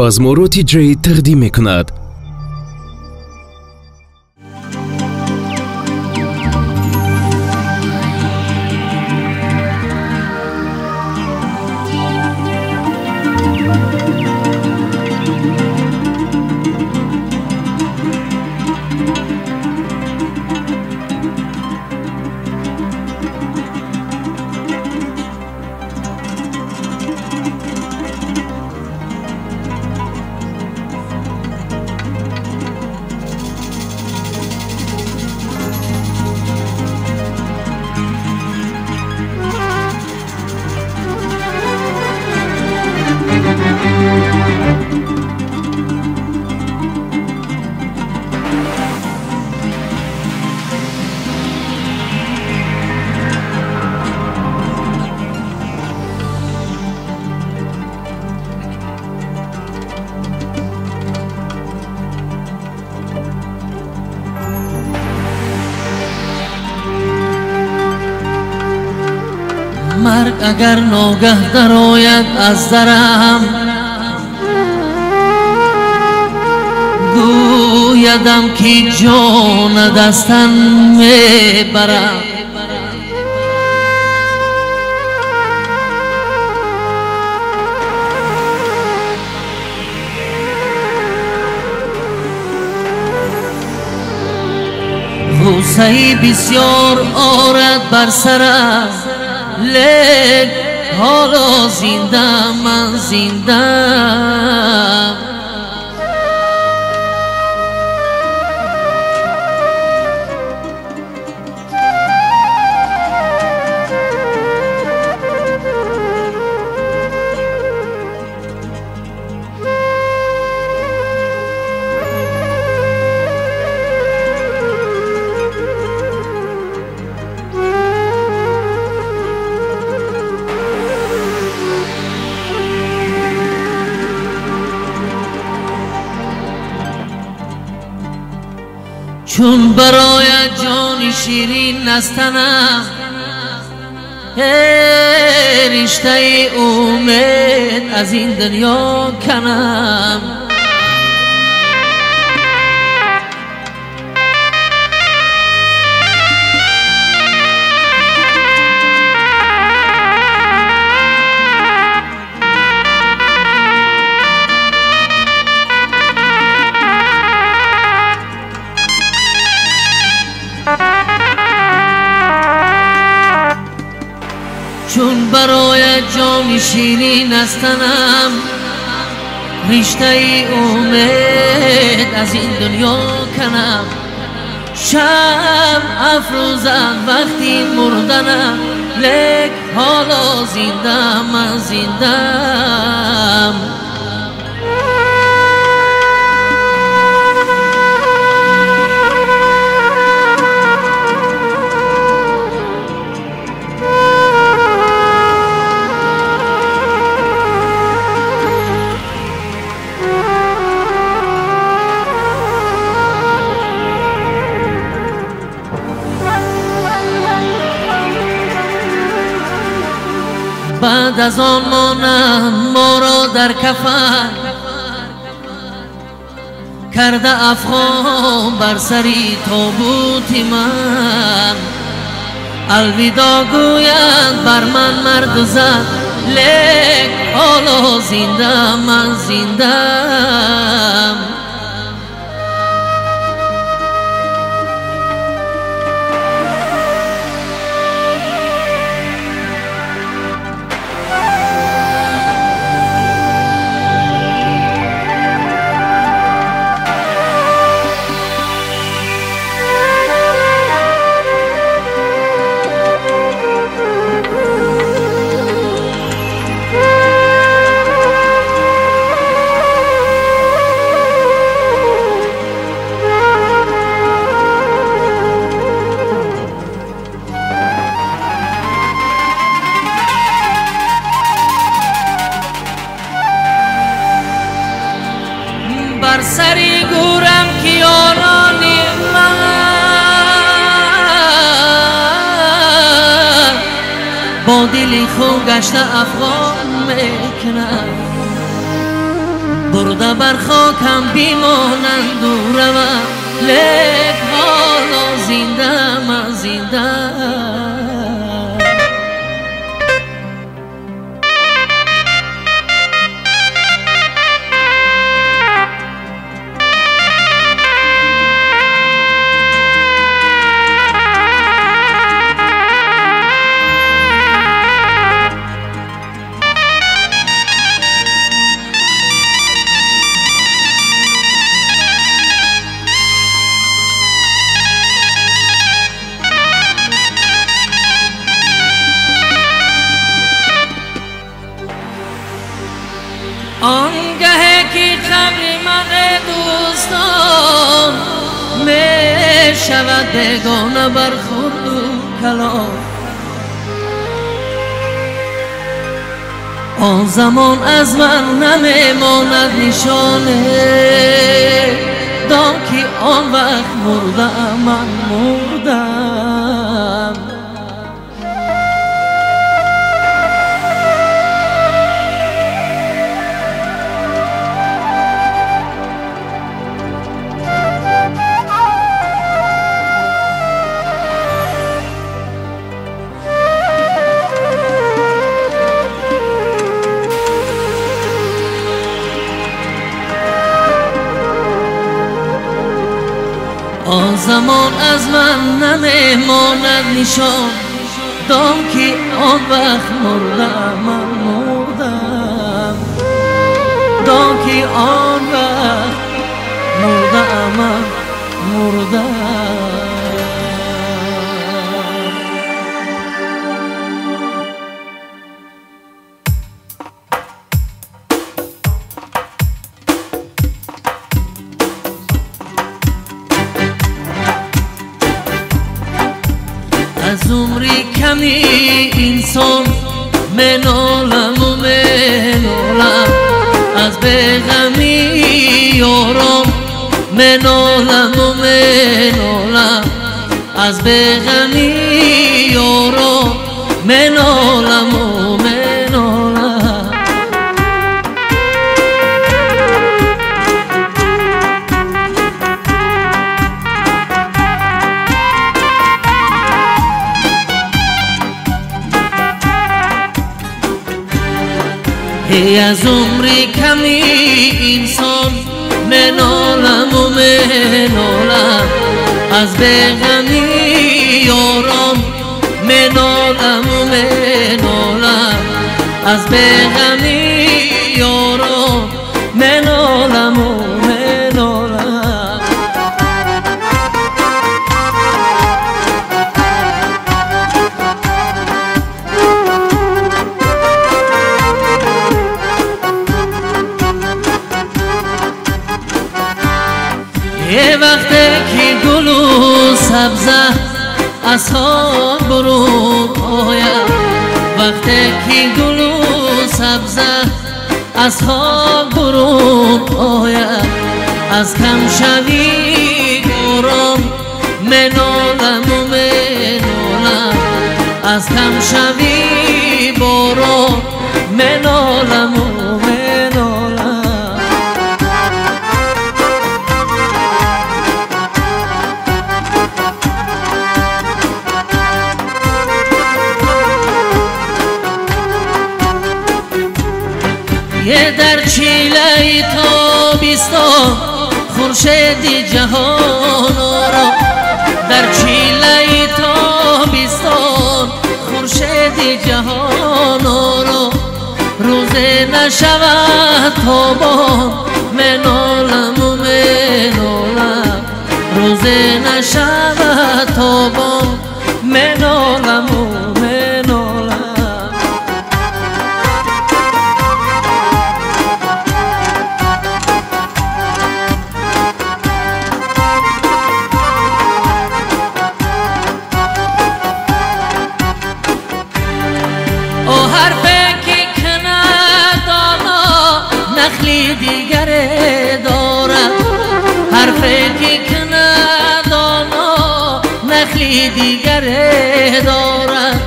Базморо TJ тақдим мекунад. Марг агар ногаҳ дарояд аз дарам, гӯядам ки ҷон дастан мебарам. Ғуссаи бисёр орад бар сарам, лек ҳоло зинда ман зиндам. Чун барои ҷони ширин аз танам, риштаи умед аз ин дунё канам. Чун барои ҷони ширин аз танам, риштаи умед аз ин дунё канам. Шам афрӯзад вақти мурданам, лек ҳоло зинда ман зиндам. Баъд аз он монанд моро дар кафан карда афғон бар сари тобути ман. Алвидо гӯянд бар ман марду зан, лек ҳоло зинда ман зиндам. Бар сари гӯрам ки ёрони ман бо дили хун гашта афғон мекунад. бурда бар хокам бимонанд у раванд, лек ҳоло зиндаам, ман зиндаам. آنگه که قبر من دوستان می شود بگانه بر خرد و کلان، آن زمان از من نمی ماند نشانه، دان که آن وقت مردم من مردم. آن زمان از من نمیماند نشان، دان که آن وقت مردم من مردم، دان که آن وقت مردم من مردم. از عمری کمی انسان منالم و منالم، از بغمی یارم منالم و منالم، از بغمی یارم منالم و منالم. ای از عمری کمی انسان منالم و منالم، از بغمی یارم منالم و منالم، از بغمی یارم منالم و منالم. یه وقتی که گل و سبزه از خاک برون آید، وقتی که گل و سبزه از خاک برون آید، از کم شوی باران منالم و منالم، از کم شوی باران منالم و منالم. یه در چیله تابستان خورشید جهان را، در چیله تابستان خورشید جهان را، روز نشود تابان منالم و منالم، روز نشود تابان منالم و منالم. نخلی دیگر دارد، حرفی که کند دانا نخلی دیگر دارد،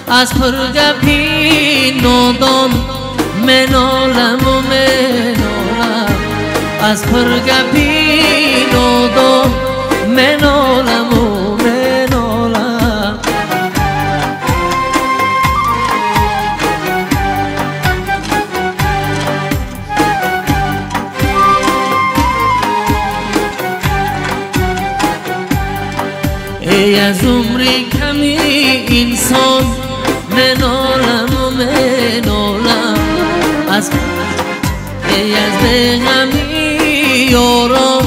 از پرگپی نادان منالم و منالم، Аз пургапи нодон меноламу менолам. Эй аз умри ками инсон меноламу менолам. Аз эй аз беғами ёрон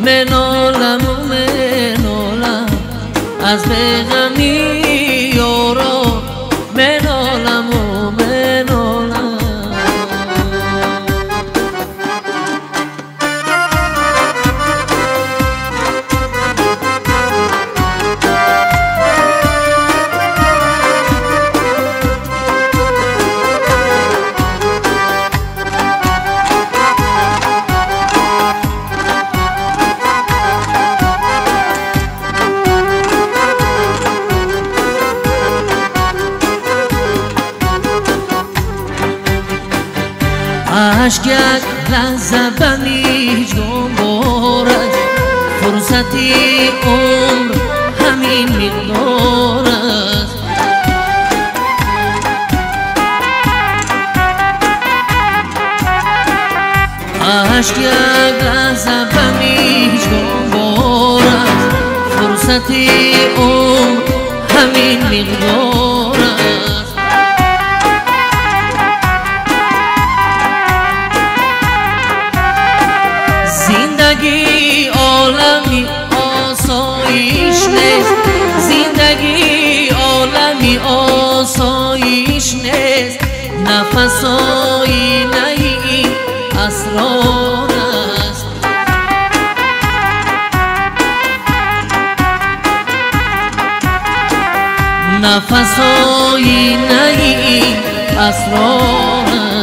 меноламу менолам. Аз беғами ёрон меноламу менолам. Ашк як лаҳза ба миҷгон борад, фурсати умр ҳамин миқдор аст. Ашк як лаҳза ба миҷгон борад, фурсати умр ҳамин миқдор аст. Зиндагӣ олами осоиш нест, зиндагӣ олами осоиш нест. Нафасои наи ин асрор аст. Нафасои наи ин асрор аст.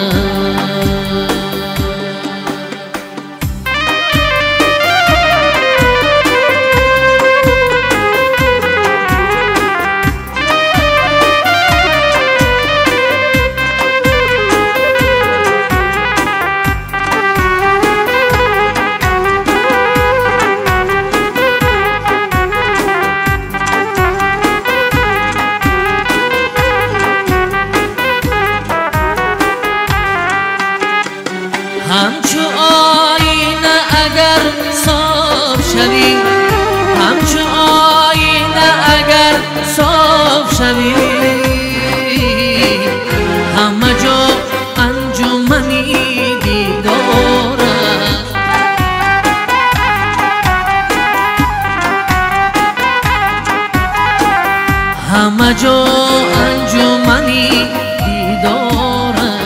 Ҳамчу оина агар соф шавӣ, ҳамчу оина агар соф шавӣ, ҳама ҷо анҷумани дидор аст. Ҳама ҷо анҷумани дидор аст.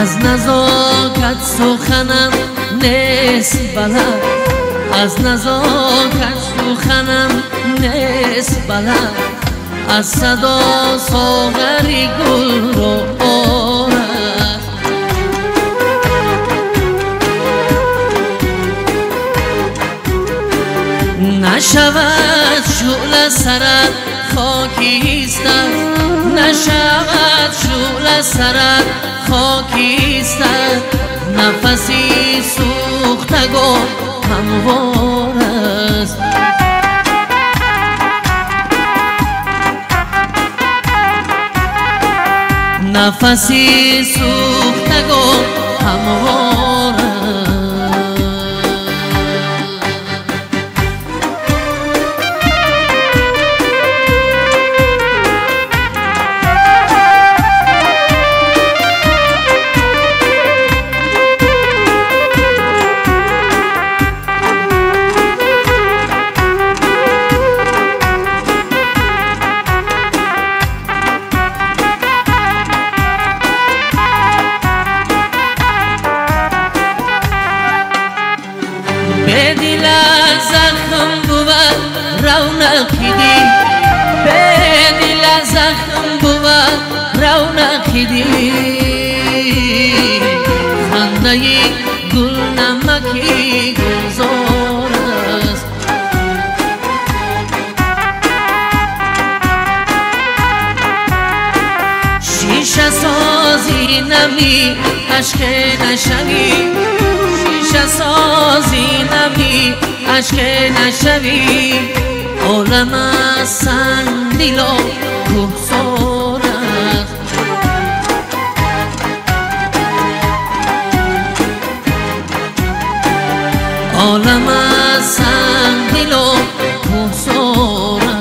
Аз назокат суханам нест баланд, аз назокат суханам нест баланд. Аз садо соғари гулро орад. Нашавад шӯъла сарат хокистар, нашавад шӯъла сарат хокистар. Нафаси сӯхтагон ҳамвор аст. Нафаси сӯхтагон ҳамвор аст. دل زخم بود رونقی دی، به دل زخم بود رونقی دی. خنده گل نمکی گلزار است. شیشه سازی نمی اشک نشوی، شیشه سازی نمی اشک نشوی. عالم از سنگدل و کوهسار است. عالم از سنگدل و کوهسار است.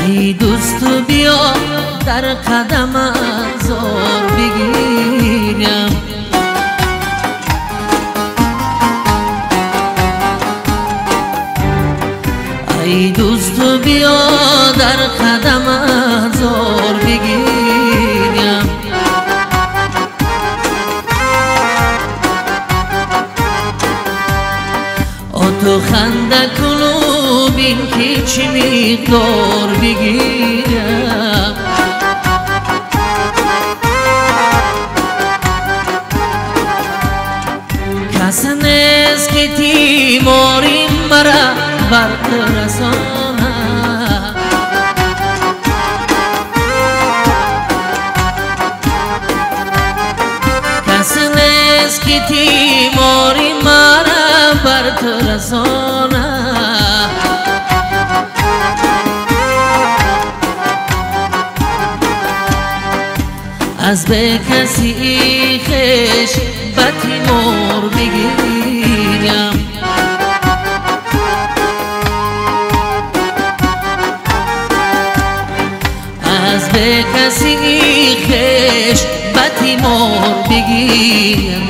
ای دوست بیا در قدم زار بگیرم، ای دوست بیا در قدم زار بگیرم. تو خنده کنو بین که چی مقدار بگیرم. کس نیست که تیماری مرا برق رساند، کس نیست که تیماری مرا بر تو رساند. از به کسی خویش به تیمور بگیرم، از به کسی خویش به تیمور بگیرم.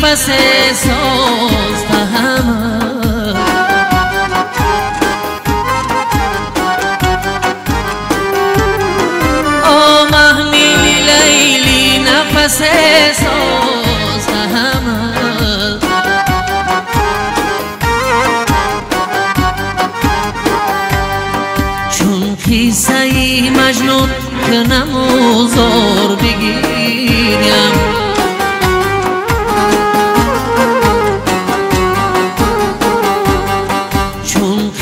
نفس ساز تحمل، آ محمل لیلی نفس ساز تحمل. چون قصه مجنون کنم و زار بگیرم،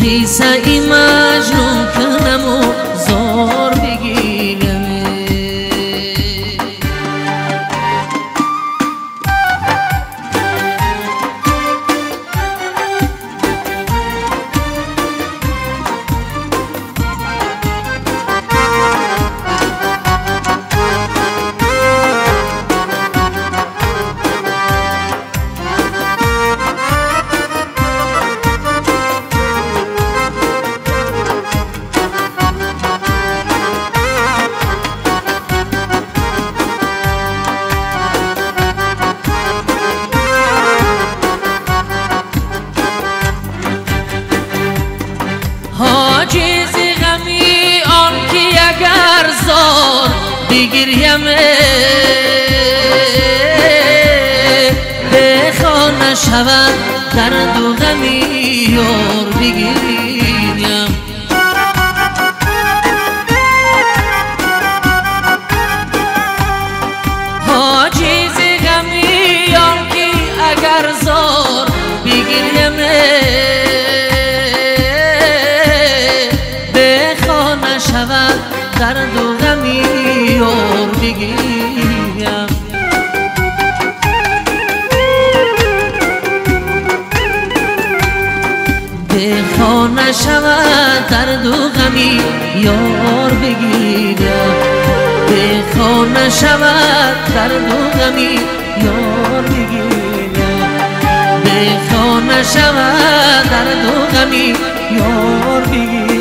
قصه مجنون کنم و زار بگیرم. حاجز غمی آن که اگر زار بگریم به خانه شود дарду ғами ёр бигирям. Ҳоҷизи ғами ёр ки агар зор бигирям, бехона шавад дарду ғами ёр бигирям. Бехона шавад дарду ғами ёр бигирям. Бехона шавад дарду ғами ёр бигирям. Бехона шавад дарду ғами ёр бигирям.